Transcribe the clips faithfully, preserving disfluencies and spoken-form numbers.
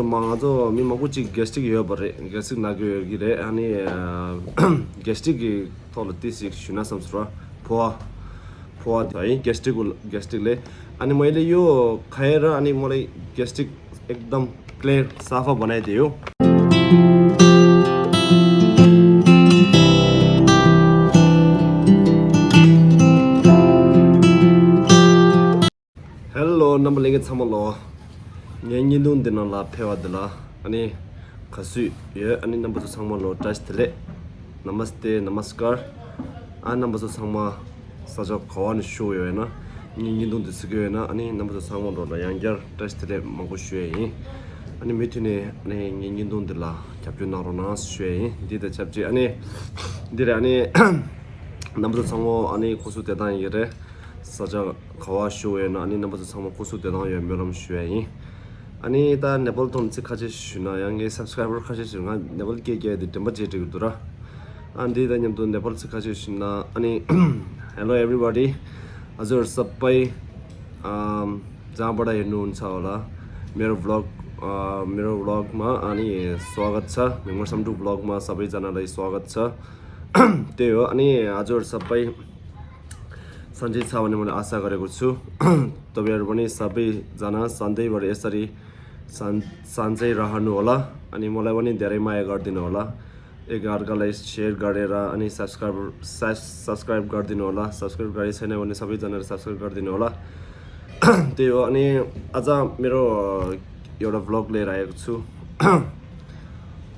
མ་ང་ཚོ་མི་མང་པོ་ཅིག་གེ་སི་ཊིག་ཡོད་པ་རེད། གེ་སི་ཊིག་ན་གི་ཡོད་ཀྱི་རེད། ཨ་ནི་གེ་སི་ཊིག་གི་ཐོག་ལ་ཏིས་ཞིག་ཞུས་ན་བསམ་སོང་ར། ཕོ་བ་ཕོ་བ་དེ་ཡིན། གེ་སི་ཊིག་གུ་གེ་སི་ཊིག་ལས། ཨ་ནི་མོ་ལས་ཡོ་ཁ་ཡེ་ར། ཨ་ནི་མོ་ལས་གེ་སི་ཊིག་ཨེག་དམ་ཀླེར་སཱ་ཕ་བ་ནའི་དེ་ཡོ། ཧེ་ལོ། རྣམ་པ་ལྷན་རྒྱས་ཚང་མ་ལོ། ངའི་བརྙན་ཐུང་འདི་ནང་ལ་ཕེབས་པ་འདི་ལ་ཨ་ནི་ག་སུ་ཡོད། ཨ་ནི་རྣམ་པ་ཚོ་ཚང་མ་ལོ་བཀྲ་ཤིས་བདེ་ལེགས། ན་མ་སྟེ་ན་མ་སི་ཀར། ཨ་རྣམ་པ་ཚོ་ཚང་མ་ས་ཆ་ག་བ་ནས་བཞུགས་ཡོད་ན། ངའི་བརྙན་ཐུང་འདི་གཟིགས་ཀྱི་ཡོད་ན། ཨ་ནི་རྣམ་པ་ཚོ་ཚང་མ་ལོ་ལ་ཡང་བསྐྱར་བཀྲ་ཤིས་བདེ་ལེགས་མང་པོ་ཞུ་ཡས་ཡིན། ཨ་ནི་མུ་མཐུད་ནས་ཨ་ནི་ངའི་བརྙན་ཐུང་འདི་ལ་རྒྱབ་སྐྱོར་གནང་རོགས་གནང་ཞུ་ཡས་ཡིན། འདི་དང་ཆབས་ཅིག་ཨ་ནི་འདི་རེད། ཨ་ནི་རྣམ་པ་ཚོ་ཚང་མ་ཨ་ནི་སྐུ་གཟུགས་བདེ་ཐང་ཡིན་གྱི་རེད། ས་ཆ་ག་བ་བཞུགས་ཡོད་ན། ཨ་ནི་རྣམ་པ་ཚོ་ཚང་མ་སྐུ་གཟུགས་བདེ་ཐང་ཡོད་སྨོན་ལམ་ཞུ་ཡས་ཡིན། ཨ་ནི་ད་ནེ་པཱལ་ཐོག་ནས་ཚིག་ཁ་ཤས་ཞུས་ན། ཡང་ངའི་སབ་སི་ཀ་རའི་བར་ཁ་ཤས་ཞུས་ན། ང་ནེ་པཱལ་སྐད་རྒྱག་ཡས་དེ་དྲན་པ་བརྗེད་འགྲོ་གི་འདུག་ར། ཨ་འདི་དང་མཉམ་དུ་ནེ་པཱལ་ཚིག་ཁ་ཤས་ཞུས་ན། ཨ་ནི། Hello everybody. हजुरहरू सबै, अम, जहाँबाट हेर्नुहुन्छ होला, मेरो भ्लग, अ, मेरो भ्लगमा अनि स्वागत छ। मिङ्गो सम्टु भ्लगमा सबैजनालाई स्वागत छ। त्यही हो। अनि हजुरहरू सबै सन्चै छ भन्ने मैले आशा गरेको छु। तपाईँहरू पनि सबैजना सधैँभरि यसरी सन् सन्चै रहनु होला। अनि मलाई पनि धेरै माया गरिदिनु होला। एकअर्कालाई सेयर गरेर अनि सब्सक्राइब सब्सक्राइब गरिदिनु होला। सब्सक्राइब गरेको छैन भने सबैजनाले सब्सक्राइब गरिदिनु होला। त्यही हो। अनि आज मेरो एउटा भ्लग लिएर आएको छु।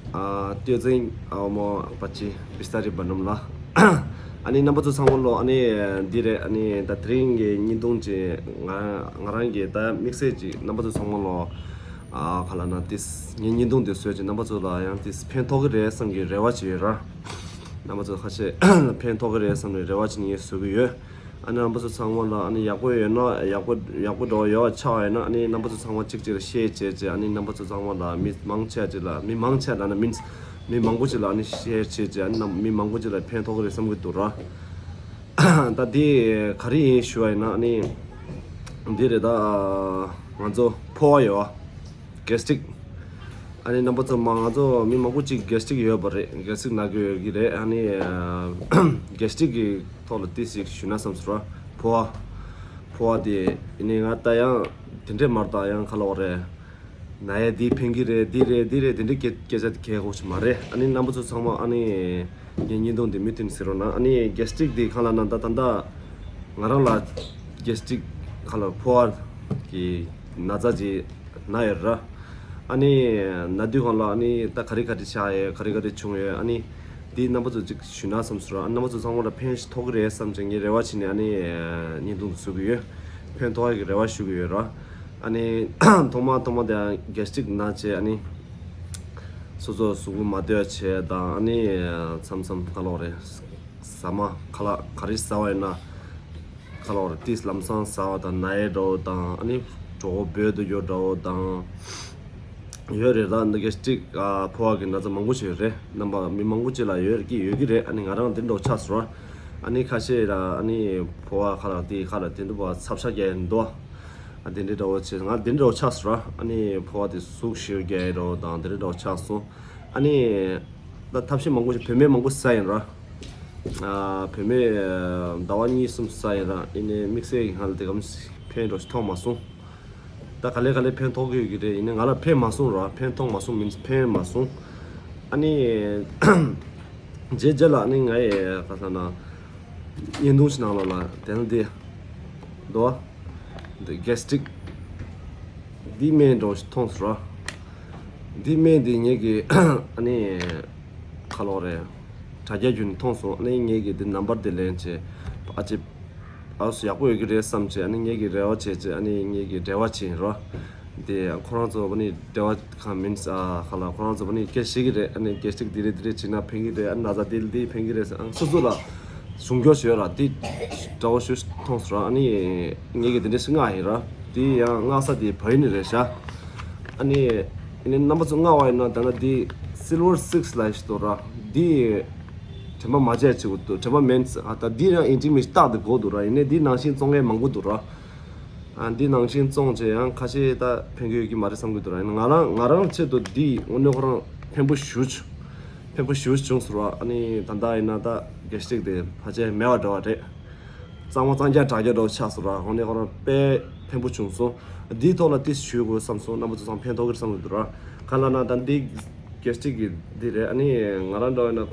अ, त्यो चाहिँ अब म पछि बिस्तारै भनौँ ल। अनि རྣམ་པ་ཚོ་ཚང་མ་ལོ། ཨ་ནི་འདི་རེད། ཨ་ནི་ད་དེ་རིང་གི་བརྙན་ཐུང་ཅིག་ང་ང་རང་གི་ད་དམིགས་བསལ་ཅིག་རྣམ་པ་ཚོ་ཚང་མ་ལོ། ཨ་ག་ལ་ན་ཏིས་ངའི་བརྙན་ཐུང་དེ་བཟོས་ཅིག་རྣམ་པ་ཚོ་ལ་ཡང་ཏིས་ཕན་ཐོགས་ཀྱི་རེད་བསམ་གྱི་རེ་བ་ཅིག་ཡོད་ར། རྣམ་པ་ཚོ་ཁ་ཤས་ཕན་ཐོགས་ཀྱི་རེད་བསམ་ནས་རེ་བ་ཅིག་ངས་བཟོ་གི་ཡོད། ཨ་ནི་རྣམ་པ་ཚོ་ཚང་མ་ལ་ཨ་ནི་ཡག་པོ་ཡོད་ན། ཡག་པོ་ཡག་པོ་འདྲ་བོ་ཡོད་པ་ཆགས་ཡོད་ན། ཨ་ནི་རྣམ་པ་ཚོ་ཚང་མ་གཅིག་གཅིག་ལ་ཤེར་བྱས་བྱས། ཨ་ནི་རྣམ་པ་ཚོ་ཚང་མ་ལ་མི་མང་ཆེ་ཅིག་ལ། མི་མང་ཆེ་ལ་ན་མིན། མི་མང་པོ་ཅིག་ལ་ཨ་ནི་ཤེར་བྱས་བྱས། ཨ་ནི་རྣམ་མི་མང་པོ་ཅིག་ལ་ཕན་ཐོགས་ཀྱི་རེད་བསམ་གྱི་འདུག་ར། ད་འདི་ག་རེ་ཡིན་ཞུ་བ་ཡིན་ན། ཨ་ནི་འདི་རེད། ད་ང་ཚོ་ཕོ་བ་ཡོད་བ། གེ་སི་ཊིག། ཨ་ནི་རྣམ་པ་ཚོ་མ་ང་ཚོ་མི་མང་པོ་ཅིག་གེ་སི་ཊིག་ཡོད་པ་རེད། གེ་སི་ཊིག་ན་གི་ཡོད་ཀྱི་རེད། ཨ་ནི་གེ་སི་ཊིག་གི་ཐོག་ལ་ཏིས་ཞིག་ཞུས་ན་བསམ་སོང་ར། ཕོ་བ་ཕོ་བ་དེ་ཡིན་ནི་ང་ད་ཡང་དེ་འདྲས་མར་ད་ཡང་ཁ་ལོག་རེད། ན་ཡ་འདི་ཕན་གྱི་རེད། འདི་རེད་འདི་རེད་དེ་འདྲའི་སྐད་སྐད་ཆ་དེ་གལ་དགོས་ཤིག་མ་རེད། ཨ་ནི་རྣམ་པ་ཚོ་ཚང་མ་ཨ་ནི་ངའི་བརྙན་ཐུང་འདི་མུ་མཐུད་ནས་གཟིགས་རོགས་གནང་། ཨ་ནི་གེ་སི་ཊིག་འདི་གང་ལ་ན་ད་ད་ལྟ་ང་རང་ལ་གེ་སི་ཊིག་གང་ལ་ཕོ་བ་གི་ན་ཚ་ཅིག་ན་ཡོད་ར། ཨ་ནི་ན་དུས་གང་ལ་ཨ་ནི་ད་ག་རེ་ག་རེ་ཆགས་ཡོད། ག་རེ་ག་རེ་བྱུང་ཡོད། ཨ་ནི་འདི་རྣམ་པ་ཚོ་ཅིག་ཞུས་ན་བསམ་སོང་ར། ཨ་རྣམ་པ་ཚོ་ཚང་མ་ལ་ཕན་ཞིག་ཐོགས་ཀྱི་རེད་བསམ་བྱས་ངས་རེ་བ་བྱས་ནས་ཨ་ནི་བརྙན་ཐུང་འདི་བཟོ་གི་ཡོད། ཕན་ཐོགས་ཡག་གི་རེ་བ་ཞུ་གི་ཡོད་ར། ཨ་ནི་ཐོག་མ་ཐོག་མ་དེ་ཡང་གེ་སི་ཊིག་ན་བྱས། ཨ་ནི་སོ་སོ་གཟུགས་པོ་མ་བདེ་བ་བྱས་དང་། ཨ་ནི་མཚམས་མཚམས་ཁ་ལོག་རེད། ཟ་མ་ཁ་ལག་ག་རེ་ཟ་བ་ཡིན་ན་ཁ་ལོག་རེད། ཏིས་ལམ་སང་ཟ་བ་དང་ན་ཡས་འདྲ་བོ་དང་། ཨ་ནི་གྲོད་ཁོག་སྦོས་དུ་ཡོད་འདྲ་བོ་དང་ཡོད་རེད་ལ། འདི་གེ་སི་ཊིག་ཨ་ཕོ་བ་གི་ན་ཚ་མང་པོ་ཞིག་ཡོད་རེད། རྣམ་པ་མི་མང་པོ་ཅིག་ལ་ཡོད་ཀྱི་ཡོད་ཀྱི་རེད། ཨ་ནི་ང་རང་འདི་འདྲ་བོ་ཆགས་སོང་ར། ཨ་ནི་ཁ་ཤས་ལ་ཨ་ནི་ཕོ་བ་ཁ་ལག་དེ་ཁ་ལག་དེ་འདྲ་བོ་ཚབ་ཤ་རྒྱག་ཡིན་འདུག་ཨ་དེ་འདྲའི་འདྲ་བོ་བྱས། ང་དེ་འདྲ་བོ་ཆགས་སོང་ར། ཨ་ནི་ཕོ་བ་དེ་ཟུག་ཤེས་རྒྱག་ཡི་འདྲ་བོ་དང་དེ་འདྲའི་འདྲ་བོ་ཆགས་སོང་། ཨ་ནི་ད་ཐབས་ཤེས་མང་པོ་ཞིག་བུད་མེད་མང་པོ་ཟ་ཡིན་ར། ཨ་བུད་མེད་ཟླ་བ་གཉིས་གསུམ་ཟ་ཡིན་ར། ཡིན་ནའི་དམིགས་བསལ་གྱི་ང་ལ་དེ་གམ་ཕན་འདྲ་བོ་ཞིག་ཐོགས་མ་སོང་། ད་ག་ལེ་ག་ལེ་ཕན་ཐོགས་ཀྱི་ཡོད་ཀྱི་རེད། ཡིན་ནའི་ང་ལ་ཕན་མ་སོང་ར། ཕན་ཐོགས་མ་སོང་མིན་ཕན་མ་སོང་། ཨ་ནི་རྗེས་རྗེས་ལ་ཨ་ནི་ང་ཡི་ག་ས་ན་བརྙན་ཐུང་ཞིག་ནང་ལོགས་ལ་དེ་ནི་དེ་འདུག་བ། འདི་གེ་སི་ཊིག་འདི་སྨན་འདྲ་བོ་ཞིག་མཐོང་སོང་ར། འདི་སྨན་འདི་ངེད་ཀྱི་ཨ་ནི་ཁ་ལོག་རེད། དྲ་རྒྱ་བརྒྱུད་ནས་མཐོང་སོང་། ཨ་ནི་ངེད་ཀྱི་འདི་ནམ་བར་འདི་ལེན་བྱས། ཨ་ཅེ་ཨ་སུ་ཡག་པོ་ཡོད་ཀྱི་རེད་བསམ་བྱས། ཨ་ནི་ངེད་ཀྱི་རེ་བ་བྱས་བྱས། ཨ་ནི་ངེད་ཀྱི་འབྲེལ་བ་བྱས་ཡིན་ར། དེ་ཁོ་རང་ཚོ་ཨ་ནི་འབྲེལ་བ་གང་མིན་ཨ་ཁ་ལ་ཁོ་རང་ཚོ་ཨ་ནི་སྐད་བཤད་ཀྱི་རེད། ཨ་ནི་གེ་སི་ཊིག་འདི་རེད་འདི་རེད་བྱས་ན་ཕན་གྱི་རེད། ཨ་ན་ཚ་འདི་འདི་ཕན་གྱི་རེད་ཟེར། ཨ་སོ་སོ་ལ་གཞུང་སྐྱོར་ཞུ་ཡ་ར། དེ་འདྲ་བོ་ཞུ་མཐོང་སོང་ར། ཨ་ནི་ངེད་ཀྱི་འདི་འདྲ་ཞིག་མངགས་ཡིན་ར། དེ་ཡང་མངགས་ས་དེ་བ་ཡི་ནི་རེད་ཤག་ཨ་ནི་ཨ་ནི་རྣམ་པ་ཚོ་མངགས་པ་ཡིན་ན་ད་ན་དེ་སིལ་ཝར་སིགས་ལ་ཞིག་འདུག་ར། དེ་དྲན་པ་མ་བརྗེད་བྱེད་དགོས་འདུག་དྲན་པ་མེད་ཨ་ད་དེ་ཡང་ཨིན་ཇི་མི་ཞིག་རྟགས་དེ་དགོས་འདུག་ར། ཡིན་ནའི་དེ་ནང་བཞིན་བཙོང་མཁན་མང་པོ་འདུག་ར། ཨ་འདི་ནང་བཞིན་བཙོང་བྱས་ཡང་ཁ་ཤས་ད་ཕན་གྱི་ཡོད་ཀྱི་མ་རེད་བསམ་གྱི་འདུག་ར། ང་རང་ང་རང་ཆེད་དུ་འདི་དངོས་གནས་ཁོ་རང་ཕན་པོ་ཞེ་པོ་ཕན་པོ་ཞེ་པོ་བྱུང་སོང་ར། ཨ་ནི་ད་ལྟ་ཡིན་ན་ད་གེ་སི་ཊིག་དེ་ཕལ་ཆེར་མེད་པ་འདྲ་བ་རེད། གཙང་མ་གཙང་རྐྱང་དྲག་རྐྱང་འདྲ་བོ་ཆགས་སོང་ར། དངོས་གནས་ཁོ་རང་དཔེ་ཕན་པོ་བྱུང་སོང་། འདིའི་ཐོག་ལ་ཏིས་ཞུ་དགོས་བསམ་སོང་། རྣམ་པ་ཚོ་ཚང་ཕན་ཐོགས་ཀྱི་རེད་བསམ་གྱི་འདུག་ར། ག་ལ་ན་ད་འདི་གེ་སི་ཊིག་གི་འདི་རེད། ཨ་ནི་ང་རང་འདྲ་བ་ཡིན་ན་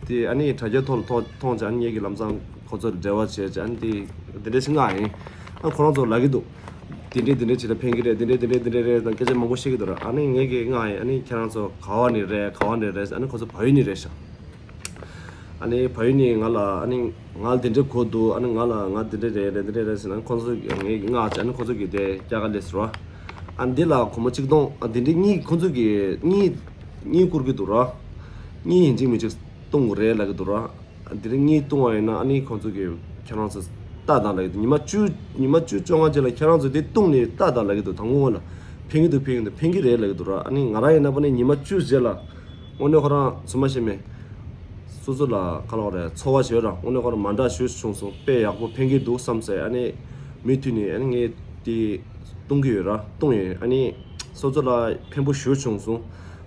དེ་ཨ་ནི་དྲ་རྒྱའི་ཐོག་ལ་མཐོང་མཐོང་བྱས། ཨ་ནི་ངེད་ཀྱི་ལམ་སང་ཁོ་ཚོར་འབྲེལ་བ་བྱས་བྱས། ཨ་ནི་དེ་འདི་འདྲ་ཞིག་མངགས་ཡིན། ཨ་ཁོ་རང་ཚོ་ལབ་ཀྱི་འདུག་འདི་འདྲས་འདི་འདྲས་བྱས་ན་ཕན་གྱི་རེད། འདི་འདྲས་འདི་འདྲས་འདི་འདྲས་རེད་དང་སྐད་ཆ་མང་པོ་བཤད་ཀྱི་འདུག་ར། ཨ་ནི་ངེད་ཀྱིས་མངགས་ཡིན། ཨ་ནི་ཁྱེད་རང་ཚོ་ག་བ་ནས་རེད། ག་བ་ནས་རེད། ཨ་ནི་ཁོ་ཚོ་བལ་ཡུལ་ནས་རེད་ཤག་ཨ་ནི་བལ་ཡུལ་ནས་ང་ལ་ཨ་ནི་ང་ལ་འདི་འདྲས་གོ་འདུག་ཨ་ནི་ང་ལ་ང་འདི་འདྲས་རེད་རེད་འདི་འདྲས་རེད་ཟེར་ན། ཁོ་ཚོ་ངེད་ཀྱིས་མངགས་བྱས། ཨ་ནི་ཁོ་ཚོ་གིས་དེ་སྐྱ་ཀ་ལས་ཟེར་བ། ཨ་འདི་ལ་སྒོར་མོ་གཅིག་སྟོང་། ཨ་འདི་འདྲས་གཉིས། ཁོ་ཚོ་གིས་གཉིས་གཉིས་བསྐུར་གྱི་འདུག་ར། གཉིས་ཡིན་གཅིག་མིན་གཅིག་གཏོང་དགོས་རེད་ལབ་ཀྱི་འདུག་ར། ཨ་འདི་འདྲས་གཉིས་གཏོང་བ་ཡིན་ན་ཨ་ནི་ཁོ་ཚོ་གིས་ཁྱེད་རང་ཚོ་ལྟ་དང་ལབ་ཀྱི་འདུག་ཉི་མ་བཅུ། ཉི་མ་བཅུ་བཅོ་ལྔ་རྗེས་ལ་ཁྱེད་རང་ཚོ་དེ་བཏུང་ནས་ལྟ་དང་ལབ་ཀྱི་འདུག་དང་པོ་ལ་ཕན་གྱི་འདུག་ཕན་གྱི་འདུག་ཕན་གྱི་རེད་ལབ་ཀྱི་འདུག་ར། ཨ་ནི་ང་རང་ཡིན་ན་པ་ནི་ཉི་མ་བཅུ་རྗེས་ལ་དངོས་གནས་ཁོ་རང་ཚོད་མ་ཤེས་མེད། སོ་སོ་ལ་ག་ལབ་དགོས་རེད། ཚོར་བ་ཞིག་ཡོད་ར། དངོས་གནས་ཁོ་རང་མ་འདྲ་ཞེ་པོ་བྱུང་སོང་། དཔེ་ཡག་པོ་ཕན་གྱི་འདུག་བསམ་སོང་། ཨ་ནི་མུ་མཐུད་ནས་ཨ་ནི་ངས་དེ་གཏོང་གི་ཡོད་ར། གཏོང་ཡོད། ཨ་ནི་སོ་སོ་ལ་ཕན་པོ་ཞེ་པོ་བྱུང་སོང་།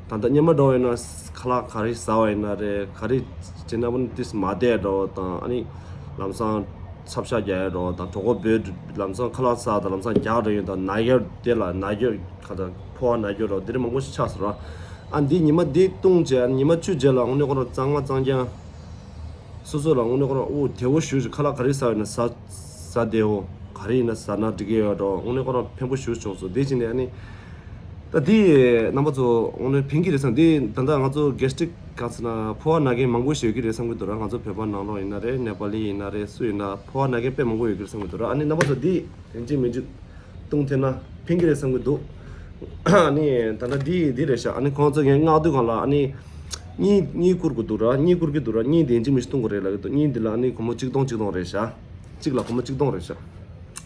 ད་ལྟ་སྔོན་མ་འདྲ་བ་ཡིན་ན་ཁ་ལག་ག་རེ་ཟ་བ་ཡིན་ན་རེད། ག་རེ་བྱས་ན་པ་ནི་ཏིས་མ་བསྡད་འགྲོ་དང་། ཨ་ནི་ལམ་སང་ཚབ་ཤ་རྒྱག་ཡ་འགྲོ་དང་། གྲོད་ཁོག་སྦོས། ལམ་སང་ཁ་ལག་ཟ་དང་ལམ་སང་རྒྱག་འགྲོ་ཡོང་དང་། ན་རྒྱུ་དེ་ལ་ན་རྒྱུ་ག་ད་ཕོ་བ་ན་རྒྱུ་འགྲོ་དེ་འདྲ་མང་པོ་ཞིག་ཆགས་སོང་ར། ཨ་འདི་ཉི་མ་འདི་བཏུང་བྱས་ཉི་མ་བཅུ་རྗེས་ལ་དངོས་གནས་ཁོ་རང་གཙང་མ་གཙང་རྐྱང་སོ་སོ་ལ་དངོས་གནས་ཁོ་རང་ཨོ་བདེ་པོ་ཞེ་པོ་ཅིག་ཁ་ལག་ག་རེ་ཟ་ཡོད་ན་ཟ། ཟ་བདེ་པོ་ག་རེ་ཡིན་ན་ཟ་ན་འགྲིག་གི་ཡོད་འགྲོ། དངོས་གནས་ཁོ་རང་ཕན་པོ་ཞེ་པོ་བྱུང་སོང་། དེ་བྱས་ནས་ཨ་ནི་ད་འདི་རྣམ་པ་ཚོ་དངོས་གནས་ཕན་གྱི་རེད་བསམ། འདི་ད་ལྟ་ང་ཚོ་གེ་སི་ཊིག་ག་ཟེར་ན་ཕོ་བ་ན་མཁན་མང་པོ་ཞིག་ཡོད་ཀྱི་རེད་བསམ་གྱི་འདུག་ར། ང་ཚོ་བོད་པ་ནང་ལོགས་ཡིན་ན་རེད། ནེ་པ་ལི་ཡིན་ན་རེད། སུ་ཡིན་ན་ཕོ་བ་ན་མཁན་དཔེ་མང་པོ་ཡོད་ཀྱི་རེད་བསམ་གྱི་འདུག་ར། ཨ་ནི་རྣམ་པ་ཚོ་འདི་ཡིན་གཅིག་མིན་གཅིག་བཏུང་ཐེབས་ན་ཕན་གྱི་རེད་བསམ་གྱི་འདུག་ཨ་ནི་ད་ལྟ་འདི་འདི་རེད་ཤག་ཨ་ནི་ཁོང་ཚོ་ངས་མངགས་དུས་སྒང་ལ་ཨ་ནི་གཉིས་གཉིས་བསྐུར་གྱི་འདུག་ར། གཉིས་བསྐུར་གྱི་འདུག་ར། གཉིས་དེ་ཡིན་གཅིག་མིན་གཅིག་བཏུང་དགོས་རེད་ལབ་ཀྱི་འདུག་གཉིས་འདི་ལ་ཨ་ནི་སྒོར་མོ་གཅིག་སྟོང་གཅིག་སྟོང་རེད་ཤག་གཅིག་ལ་སྒོར་མོ་གཅིག་སྟོང་རེད་ཤག་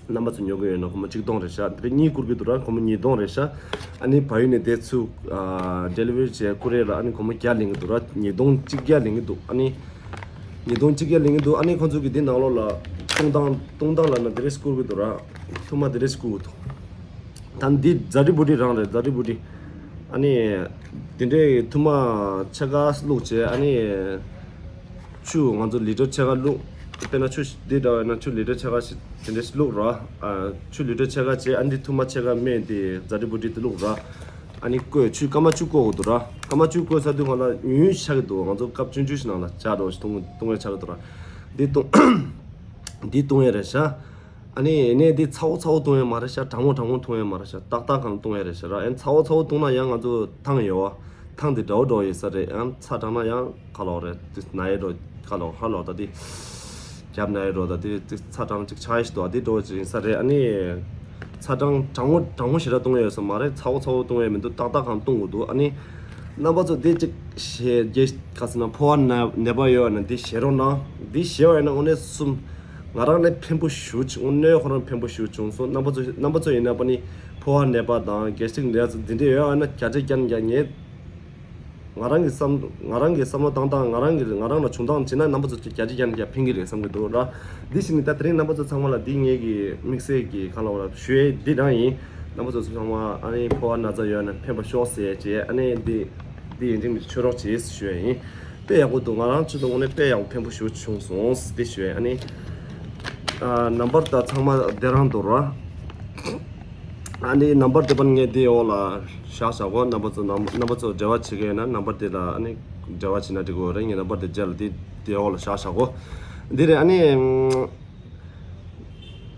རྣམ་པ་ཚོ་ཉོ་གི་ཡོད་ན་སྒོར་མོ་གཅིག་སྟོང་རེད་ཤག་དེ་གཉིས་བསྐུར་གྱི་འདུག་ར། སྒོར་མོ་ཉིས་སྟོང་རེད་ཤག་ཨ་ནི་བལ་ཡུལ་ནས་དེ་ཚུར་ཨ་ཌེ་ལི་ཝ་རི་བྱས་ཀུ་རེར་ལ་ཨ་ནི་སྒོར་མོ་བརྒྱ་ལེན་གྱི་འདུག་ར། ཉིས་སྟོང་གཅིག་བརྒྱ་ལེན་གྱི་འདུག་ཨ་ནི་ཉིས་སྟོང་གཅིག་བརྒྱ་ལེན་གྱི་འདུག་ཨ་ནི་ཁོང་ཚོ་གིས་འདི་ནང་ལོགས་ལ་བཏུང་སྟངས་བཏུང་སྟངས་ལབ་ན་དེ་རེས་བསྐུར་གྱི་འདུག་ར། ཐུར་མ་དེ་རེས་བསྐུར་གྱི་འདུག་ད་འདི་ཛ་ཏི་བུ་ཏི་རང་རེད། ཛ་ཏི་བུ་ཏི། ཨ་ནི་དེ་འདྲའི་ཐུར་མ་ཕྱེད་ཀ་བླུགས་བྱས། ཨ་ནི་ཆུ་ང་ཚོ་ལི་ཊར་ཕྱེད་ཀ་བླུགས། དཔེར་ན་ཆུ་འདི་འདྲ་བ་ཡིན་ན་ཆུ་ལི་ཊར་ཕྱེད་ཀ་ཞིག་དེ་འདྲ་ཞིག་བླུགས་ར། ཨ་ཆུ་ལི་ཊར་ཕྱེད་ཀ་བྱས། ཨ་འདི་ཐུར་མ་ཕྱེད་ཀ་སྨད་དེ་ཛ་ཏི་བུ་ཏི་དེ་བླུགས་ར། ཨ་ནི་བསྐོལ། ཆུ་སྐར་མ་བཅུ་བསྐོལ་དགོས་འདུག་ར། སྐར་མ་བཅུ་བསྐོལ་ཚར་དུས་སྒང་ལ་ཉུང་ཉུང་ཆགས་ཀྱི་འདུག་ང་ཚོ་སྐབས་ཆུང་ཆུང་ཞིག་ནང་ལ་ཇ་འདྲ་བོ་ཞིག་འཐུང་འཐུང་ཡས་ཆགས་ཀྱི་འདུག་ར། འདི་བཏུང་འདི་བཏུང་ཡས་རེད་ཤག་ཨ་ནི་ཡིན་ནའི་འདི་ཚ་པོ་ཚ་པོ་བཏུང་ཡས་མ་རེད་ཤག་གྲང་མོ་གྲང་མོ་བཏུང་ཡས་མ་རེད་ཤག་ཏག་ཏག་གང་བཏུང་ཡས་རེད་ཤག་ར། ཨ་ནི་ཚ་པོ་ཚ་པོ་བཏུང་ན་ཡང་ང་ཚོ་ཐང་ཡོད་པ། ཐང་དེ་འདྲ་བོ་འདྲ་བོ་ཡོད་ས་རེད། ཡང་ཚ་གྲང་ན་ཡང་ག་ལབ་དགོས་རེད། དེ་ན་ཡས་འགྲོ་ག་ལབ་དགོས་ཧ་ལབ་ད་དེ་རྒྱབ་ན་ཡས་འགྲོ་ད་དེ་དེ་ཚ་གྲང་ཅིག་ཆགས་ཡས་ཞིག་འདུག་ཨ་དེ་འདྲ་བོ་ཅིག་ཡིན་ས་རེད། ཨ་ནི་ཚ་གྲང་གྲང་མོ་གྲང་མོ་ཞེ་དྲག་བཏུང་ཡས་ཡོད་ས་མ་རེད། ཚ་པོ་ཚ་པོ་བཏུང་ཡས་མི་འདུག་ཏག་ཏག་གང་བཏུང་དགོས་འདུག་ཨ་ནི་རྣམ་པ་ཚོ་དེ་ཅིག་ཞེ་རྒྱས་ག་ཟེར་ན་ཕོ་བ་ན་ནད་པ་ཡོད་ན་འདི་བཞེས་རོགས་གནང་། འདི་བཞེས་པ་ཡིན་ན་དངོས་གནས་གསུམ་ང་རང་ནས་ཕན་པོ་ཞེ་པོ་ཅིག་དངོས་གནས་ཁོ་རང་ཕན་པོ་ཞེ་པོ་བྱུང་སོང་། རྣམ་པ་ཚོ་རྣམ་པ་ཚོ་ཡིན་ན་པ་ནི་ཕོ་བ་ནད་པ་དང་གེ་སི་ཊིག་ནད་པ་འདི་འདྲ་ཡོད་ཨ་ན་བརྒྱ་ཆ་བརྒྱ་ནས་བརྒྱ་ངས་ང་རང་གི་བསམ་ང་རང་གི་བསམ་བློ་བཏང་སྟངས་ང་རང་གི་ང་རང་ལ་བྱུང་སྟངས་བྱས་ན་རྣམ་པ་ཚོ་བརྒྱ་ཆ་བརྒྱ་ནས་བརྒྱ་ཕན་གི་རེད་བསམ་གི་འདུག་ར། འདི་བཞིན་ད་དེ་རིང་རྣམ་པ་ཚོ་ཚང་མ་ལ་འདི་ངེད་ཀྱི་དམིགས་བསལ་གྱི་གང་ལ་བ་ལ་ཞུ་ཡས་འདི་རང་ཡིན། རྣམ་པ་ཚོ་ཚང་མ་ཨ་ནི་ཕོ་བ་ན་ཚ་ཡོད་ན་ཕན་པ་ཤོག་ཟེར་བྱས་ཨ་ནི་འདི་འདི་ཡིན་ཅིང་མཆོད་རོགས་བྱེད་ཞུ་ཡས་ཡིན། དཔེ་ཡག་པོ་འདུག་ང་རང་ཚོ་དང་དངོས་གནས་དཔེ་ཡག་པོ་ཕན་པོ་ཞེ་པོ་བྱུང་སོང་འདི་ཞུ་ཡས་ཨ་ནི། ཨ་ནམ་བར་ད་ཚང་མ་བདེ་རང་འདུག་ར། ཨ་ནི་ནམ་བར་དེ་པར་ངས་དེའི་འོག་ལ་བཞག་བཞག་གོ། རྣམ་པ་ཚོ་ནམ་རྣམ་པ་ཚོ་འབྲེལ་བ་བྱེད་མཁན་ཡོད་ན་ནམ་བར་དེ་ལ་ཨ་ནི་འབྲེལ་བ་བྱེད་ན་འགྲིག་གི་རེད། ངས་ནམ་བར་དེ་རྗེས་ལ་དེ་དེའི་འོག་ལ་བཞག་བཞག་གོ། འདི་རེད་ཨ་ནི།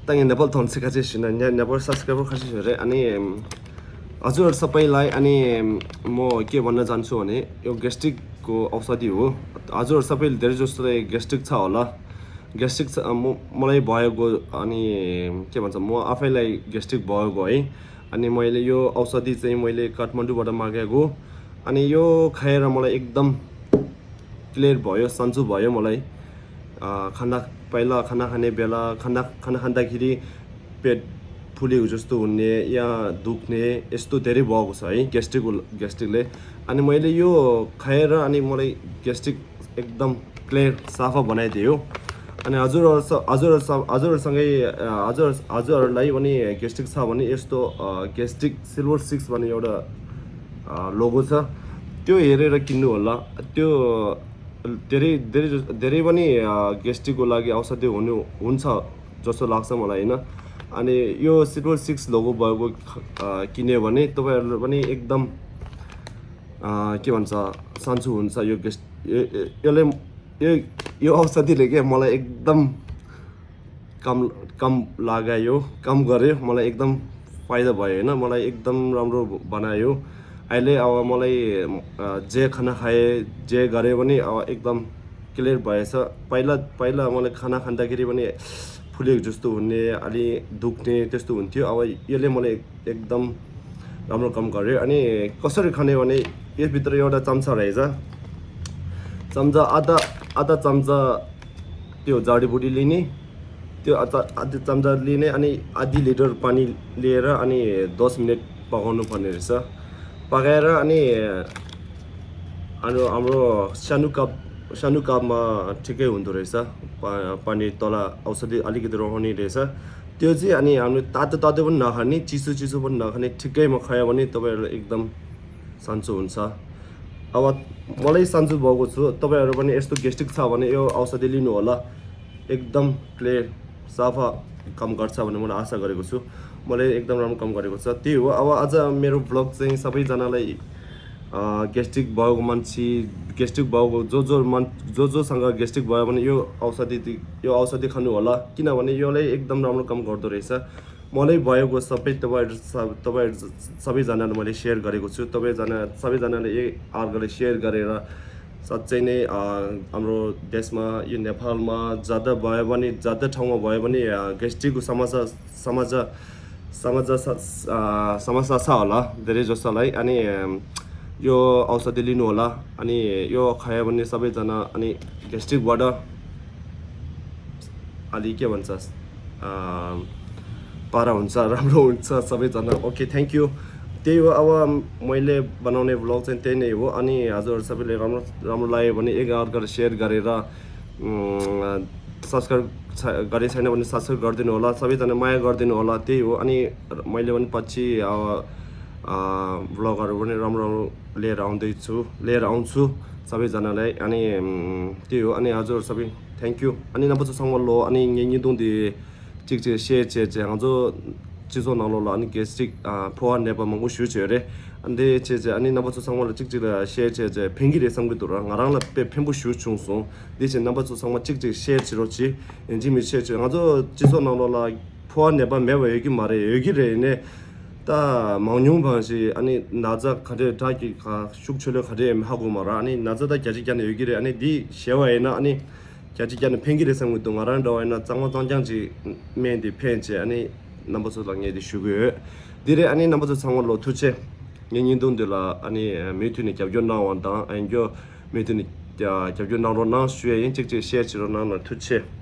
ད་ངས་ནེ་པཱལ་ཐོན་ཚིག་ཁ་ཤས་ཞུས་ན་ངས་ནེ་པཱལ་སབ་སི་ཀ་རའི་བར་ཁ་ཤས་ཞིག་རེད། ཨ་ནི་ཨ་ཛུར་སབ་པའི་ལའི་ཨ་ནི་མོ་སྐྱེ་བ་ན་ཛན་ཆུ་ནི་ཡོ་གེ་སི་ཊིག་གོ་ཨོ་ས་དི་ཡོ། ཨ་ཛུར་སབ་པའི་ལའི་དེར་ཇོ་སི་གེ་སི་ཊིག་ཚ་འོ་ལ། གེ་སི་ཊིག་ཚ་མོ་མོ་ལའི་བ་ཡོ་གོ་ཨ་ནི་སྐྱེ་བ་ཚ་མོ་ཨ་ཕའི་ལའི་གེ་སི་ཊིག་བ་ཡོ་གོ་ཨི། ཨ་ནི་མོ་ལའི་ཡོ་ཨོ་ས་དི་ཚེ་མོ་ལའི་ཀ་ཐ་མན་ཌུ་བ་ད་མ་གེ་གོ། ཨ་ནི་ཡོ་ཁ་ཡེ་ར་མོ་ལའི་ཨིག་དམ། ཀླེར་བོ་ཡོ་སན་ཛུ་བོ་ཡོ་མོ་ལའི། ཨ་ཁ་ན་པའི་ལ་ཁ་ན་ཧ་ནེ་བེ་ལ་ཁ་ན་ཁ་ན་ཧན་ད་ཁི་རི་པེད་ཕུ་ལི་འུ་ཇུ་སྟུ་ནེ་ཡ་དུག་ནེ་ཨེ་སྟུ་དེ་རི་བོ་གོ་ས་ཡིན་གེ་སི་ཊིག་གོ་གེ་སི་ཊིག་ལེ། ཨ་ནི་མོ་ལའི་ཡོ་ཁ་ཡེ་ར་ཨ་ནི་མོ་ལའི་གེ་སི་ཊིག་ཨེག་དམ་ཀླེར་སཱ་ཧྥ་བོ་ནའི་དེ་ཡོ། अनि हजुरहरू स- हजुरहरू स- हजुरहरूसँगै अ, हजुर हजुरहरूलाई पनि ग्यास्ट्रिक छ भने यस्तो ग्यास्ट्रिक सिल्भर सिक्स भन्ने एउटा लोगो छ। त्यो हेरेर किन्नु होला। त्यो धेरै धेरै जस- धेरै पनि ग्यास्ट्रिकको लागि औषधि हुनु हुन्छ जस्तो लाग्छ मलाई, होइन? अनि यो सिल्भर सिक्स लोगो भएको किन्यो भने तपाईँहरू पनि एकदम के भन्छ, सन्चो हुन्छ। यो गेस्ट यसले यो यो औषधिले के मलाई एकदम काम काम लगायो, काम गर्यो, मलाई एकदम फाइदा भयो, होइन? मलाई एकदम राम्रो बनायो। अहिले अब मलाई जे खाना खाएँ, जे गरेँ पनि अब एकदम क्लियर भएछ। पहिला पहिला मलाई खाना खाँदाखेरि पनि फुलेको जस्तो हुने, अलि दुख्ने त्यस्तो हुन्थ्यो। अब यसले मलाई एकदम राम्रो काम गर्यो। अनि कसरी खाने भने, यसभित्र एउटा चम्चा रहेछ। चम्चा आधा आधा चम्चा त्यो जडीबुटी लिने, त्यो आधा आधा चम्चा लिने, अनि आधी लिटर पानी लिएर अनि दस मिनट पकाउनु पर्ने रहेछ। पकाएर अनि अनि हाम्रो सानो कप सानो कपमा ठिकै हुँदो रहेछ। पा पानी तल औषधि अलिकति रहने रहेछ। त्यो चाहिँ अनि हामी तातो तातो पनि नखाने, चिसो चिसो पनि नखाने, ठिकैमा खायो भने तपाईँहरू एकदम सन्चो हुन्छ। अब मलाई सन्चो भएको छु, तपाईँहरू पनि यस्तो ग्यास्ट्रिक छ भने यो औषधि लिनु होला। एकदम क्लियर, सफा काम गर्छ भन्ने मैले आशा गरेको छु। मैले एकदम राम्रो काम गरेको छ, त्यही हो। अब आज मेरो भ्लग चाहिँ सबैजनालाई ग्यास्ट्रिक भएको मान्छे, ग्यास्ट्रिक भएको जो जो मान जो जोसँग ग्यास्ट्रिक भयो भने यो औषधि यो औषधि खानु होला, किनभने यसले एकदम राम्रो काम गर्दो रहेछ। मलाई भएको सबै तपाईँहरू सब तपाईँहरू सबैजनालाई मैले सेयर गरेको छु। तपाईँजना सबैजनाले एक अर्कालाई सेयर गरेर साँच्चै नै हाम्रो देशमा, यो नेपालमा जता भयो भने, जता ठाउँमा भयो भने ग्यास्ट्रिकको समस्या समस्या समस्या समस्या छ होला धेरै जसोलाई। अनि यो औषधि लिनु होला। अनि यो खायो भने सबैजना अनि ग्यास्ट्रिकबाट अलि के भन्छ, पारा हुन्छ, राम्रो हुन्छ सबैजना। Okay, thank you. त्यही हो, अब मैले बनाउने भ्लग चाहिँ त्यही नै हो। अनि हजुरहरू सबैले राम्रो राम्रो लाग्यो भने एक अर्काले सेयर गरेर सब्सक्राइब गरे छैन भने सब्सक्राइब गरिदिनु होला। सबैजना माया गरिदिनु होला, त्यही हो। अनि मैले पनि पछि अब भ्लगहरू पनि राम्रो राम्रो लिएर आउँदैछु, लिएर आउँछु सबैजनालाई। अनि त्यही हो। अनि हजुर सबै थ्याङ्क यू। अनि नपचो सङ्गलो अनि ཉིན་ཉིན་དུང་དེ་གཅིག་གཅིག་ཤེར་བྱས་བྱས་ང་ཚོ་སྤྱི་ཚོགས་ནང་ལོགས་ལ་ཨ་ནི་གེ་སི་ཊིག་ཕོ་བ་ནད་པ་མང་པོ་ཞུ་བྱས་རེད། ཨ་འདི་བྱས་བྱས་ཨ་ནི་རྣམ་པ་ཚོ་ཚང་མ་ལ་གཅིག་གཅིག་ལ་ཤེར་བྱས་བྱས་ཕན་གྱི་རེད་བསམ་གྱི་འདུག་ར། ང་རང་ལ་དཔེ་ཕན་པོ་ཞུ་བྱུང་སོང་། འདི་བྱས་རྣམ་པ་ཚོ་ཚང་མ་གཅིག་གཅིག་ཤེར་བྱེད་རོགས་གྱིས། ཡིན་གཅིག་མིན་གཅིག་ཤེར་བྱེད། ང་ཚོ་སྤྱི་ཚོགས་ནང་ལོགས་ལ་ཕོ་བ་ནད་པ་མེད་པ་ཡོད་ཀྱི་མ་རེད། ཡོད་ཀྱི་རེད། ཡིན་ནའི་ད་མང་ཉུང་བང་ཞིག་ཨ་ནི་ན་ཚ་ག་འདྲས་དྲག་གི་ག་ཤུགས་ཆེ་ལོས་ག་འདྲས་ཡིན་ཧ་གོ་མ་ར། ཨ་ནི་ན་ཚ་ད་བརྒྱ་ཆ་བརྒྱ་ནས་ཡོད་ཀྱི་རེད། ཨ་ནི་འདི་ཤེས་པ་ཡིན་ན་ཨ་ནི་བརྒྱ་ཆ་བརྒྱ་ནས་ཕན་གྱི་རེད་བསམ་གྱི་འདུག་ང་རང་འདྲ་བ་ཡིན་ན་གཙང་མ་གཙང་རྐྱང་ཅིག་སྨན་དེ་ཕན་བྱས་ཨ་ནི་རྣམ་པ་ཚོ་ལ་ངས་དེ་ཞུ་གི་ཡོད། འདི་རེད། ཨ་ནི་རྣམ་པ་ཚོ་ཚང་མ་ལོ་ཐུགས་རྗེ་ཆེ། ངའི་བརྙན་ཐུང་འདི་ལ་ཨ་ནི་མུ་མཐུད་ནས་རྒྱབ་སྐྱོར་གནང་བ་དང་ཨ་ནི་མུ་མཐུད་ནས་རྒྱབ་སྐྱོར་གནང་རོགས་གནང་ཞུ་ཡ་ཡིན། གཅིག་གཅིག་ཤེར་བྱེད་རོགས་གནང་ལ་ཐུགས་རྗེ་ཆེ།